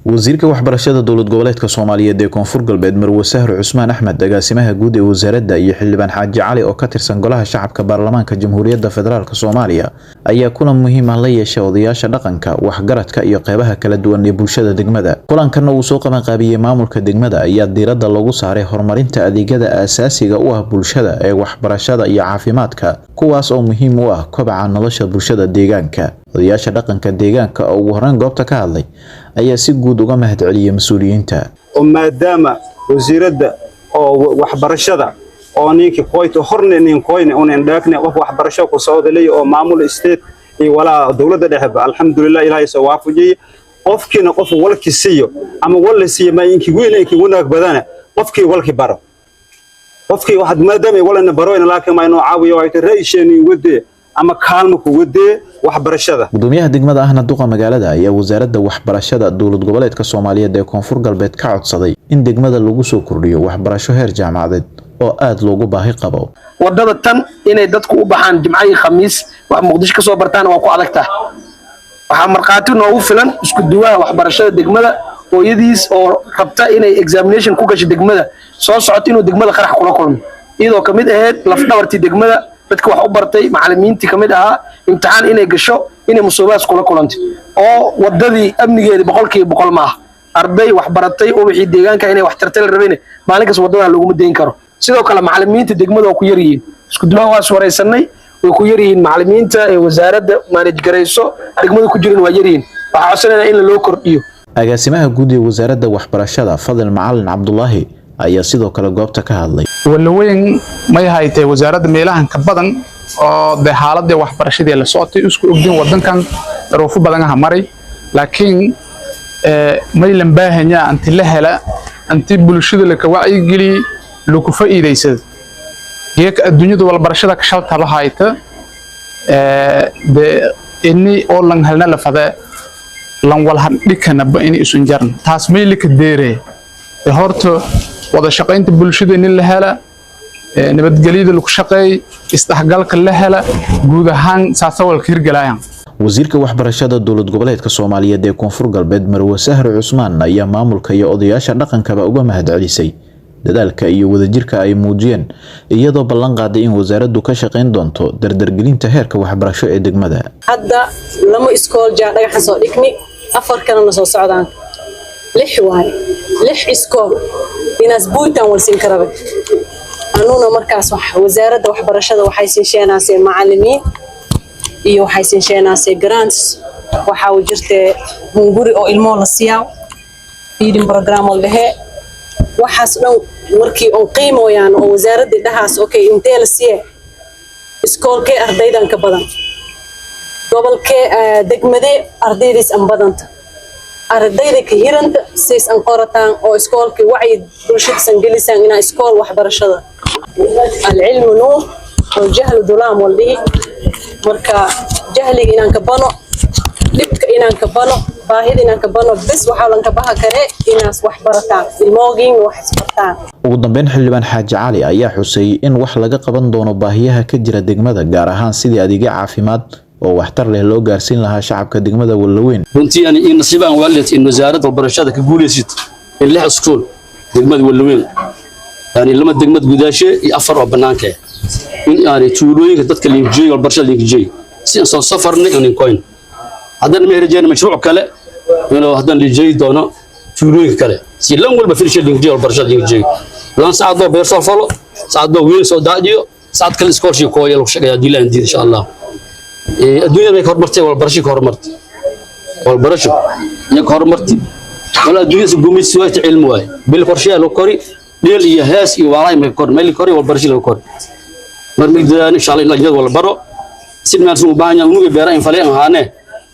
Wasiirka waxbarashada dowlad goboleedka Soomaaliyeed ee Koonfur Galbeed, Marwe Sahro Cusmaan Axmed, agaasimaha guud ee wasaaradda, iyo Xildhibaan Xaaji Cali oo ka tirsan Golaha Shacabka Baarlamaanka Jamhuuriyadda Federaalk Soomaaliya ayaa kulan muhiim ah la yeeshay odayaasha dhaqanka, waxgaradka iyo qeybaha kala duwan ee bulshada degmada. Kulankan uu soo qabanqaabiyey maamulka degmada ayaa diiradda lagu saaray horumarinta adeegyada aasaasiga u ah bulshada ee waxbarashada iyo caafimaadka, kuwaas oo muhiim u ah kobaca nolosha bulshada deegaanka. Odayaasha dhaqanka deegaanka oo ugu horreyn goobta ka hadlay ayaa si guud uga mahadceliyey mas-uuliyiinta. Oo maadaama wasiiradda oo waxbarashada oo ninkii qoyto horne nin qoyne unan dhaakne qof waxbarasho ku socdalay oo maamul state iyo walaa dawladda dhexba, alxamdulillah, Ilaahay soo waafajiyay. Qofkiina qof walki siiyo ama walla siiyo ma inkii weyn, inkii wanaag badana qofkii walki baro, qofkii waxaad maadaama walana baro, laakiin ma inuu caawiyo ay raisheeni wadee ama kaalmo ku wadee waxbarashada. Gudoomiyaha degmada ahna duqa magaalada ayaa Wasaaradda Waxbarashada Dowlad Goboleedka Soomaaliyeed ee Koonfur Galbeed ka codsaday in degmada lagu soo kordhiyo waxbarasho heer jaamacadeed oo aada loogu baahi qabo. Wadada tan inay dadku u baxaan Jimco iyo Khamiis wax Muqdisho kasoo bartaan waa ku adag tahay. Waxaa markhaati noogu filan isku duwaha waxbarashada degmada, hooyadiis oo rabta inay examination ku gasho degmada soo socoto, inuu degmada qarax kula kulmo, iyadoo kamid ahayd lafdhabartii degmada, dadka wax u bartay, macallimiintii kamid ahaa, imtixaan inay gasho inay musuubaas kula kulantay oo wadadii amnigeedii 100% ma aha. Arday wax baratay oo wixii deegaanka inay wax tartay la rabayna maalin kasta waddadan laguma dayn karo. Sidoo kale macallimiinta degmada waa ku yar yihiin. Isku duwaha waa iswaraysanay, way ku yar yihiin macallimiinta ee wasaaradda manage garayso degmada ku jiran, waa yar yihiin. Waxaa codsanaynaa in loo kordhiyo. Agaasimaha guud ee Wasaaradda Waxbarashada, Fadil Macalin Cabdulaahi, ayaa sidoo kale goobta ka hadlay. Walaweyn may haytay wasaaradda meelahan ka badan oo dee xaaladii waxbarashadii la socotay, isku ogdin wadankan daruufo badan aha maray, laakiin maylan baahanyaa anti la hela anti bulshada laka wacyigeliy, laku faa'iidaysada. Geeka adduunyada walbarashada ka shaltaba hayta dee ini oo lan helna la fade lan walhan dhikanaba ini isun jarn taas may laka deeree. Dee horta wada shaqaynta bulshada in la hela, nabadgelyada lagu shaqeey, isdhexgalka la hela, guud ahaan saasa walka hirgalaayaan. Wasiirka Waxbarashada Dowlad Goboleedka Soomaaliyeed ee Koonfur Galbeed, Marwe Sahre Cusmaan, ayaa maamulka iyo odayaasha dhaqankaba uga mahadcelisay dadaalka iyo wadajirka ay muujiyeen, iyadoo ballan qaaday in wasaaraddu ka shaqayn doonto dardargelinta heerka waxbarasho ee degmada. Hadda lama iskool jaa dhagaxan soo dhigni, afar kalena soo socdaan, lix waaye. Lix iskool inaas buutan walsin karabe anuna markaas wasaaradda waxbarashada waxay siinsheenaasee macallimiin iyo waxay siinsheenaasee grants. Waxaa u jirtee hunguri oo ilmoo la siiyaa, feeding program oo dhehee. Waxaas dhan markii on qiimoyaan oo wasaaraddii dhahaas, okay, intee la siiyee, iskoolkee ardaydan ka badan, gobolkee, degmadee ardaydiis an badanta, ardayda ka hiranta siis an qorataan oo iskoolkii wacyi bulshadiisan gelisaan inaa iskool waxbarashada العلم نور والجهل ظلام waldhihi. Marka jahliga inaan ka bano, dhibka inaan ka bano, baahida inaan ka bano, bes waxaa lan ka baha kare inaas wax barataan, ilmoogiin wax isbartaan. Ugu dambeyn, Xildhibaan Xaaji Cali ayaa xusay in wax laga qaban doono baahiyaha ka jira degmada, gaar ahaan sidii adeegyo caafimaad oo waxtar leh loo gaarsiin lahaa shacabka degmada Wallaweyn. Runtii ani in nasiib aan waalid in wasaaradda waxbarashada ka guulaysid in lix iskool degmada Wallaweyn, yani lama degmad gudaashe iyo afar oo banaanka, in yani tuulooyinka dadka liinjiyey waxbarashada liinjiyey si aan soo safarnay in coin. Haddana ma rajeyna mashruuc kale inuu haddana liinjiyey doono tuulooyinka kale, si lan walba filisha liinjiyey waxbarashada liinjiyey, lan saacadoo beer soo falo, saacadoo wiil soo daadiyo, saacad kale iskoolshii kooya lagu shaqeeya haddii la aan diid, insha Allah. Adduunyada bay ka horumartay walbarasho, ka horumartay walbarasho iyo ka horumartay wala adduunyada si gumaysi waay cilmi waay bil qorshaha loo kori dheel iyo hees iyo walaay ma kor meel kori walbarasho loo kori. Mar mid dadaan, insha Allah, in dhalinyarada wala baro si meel suu baahan yahay unuga beera in falay ahaane,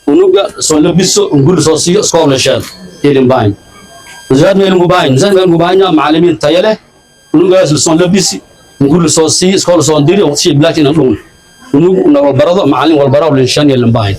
unuga soo labiso, unguri soo siiyo, iskool ilin baahan wasaaradda meel ugu baahan, wasaaradda meel ugu baahan yahay macallimiin tayo leh, unugaas soo labisi, unguri soo siiyo, iskool soo diri, waqti bilaash inaan dhun unug walbarado, macallin walbaro linshan ilin baahan.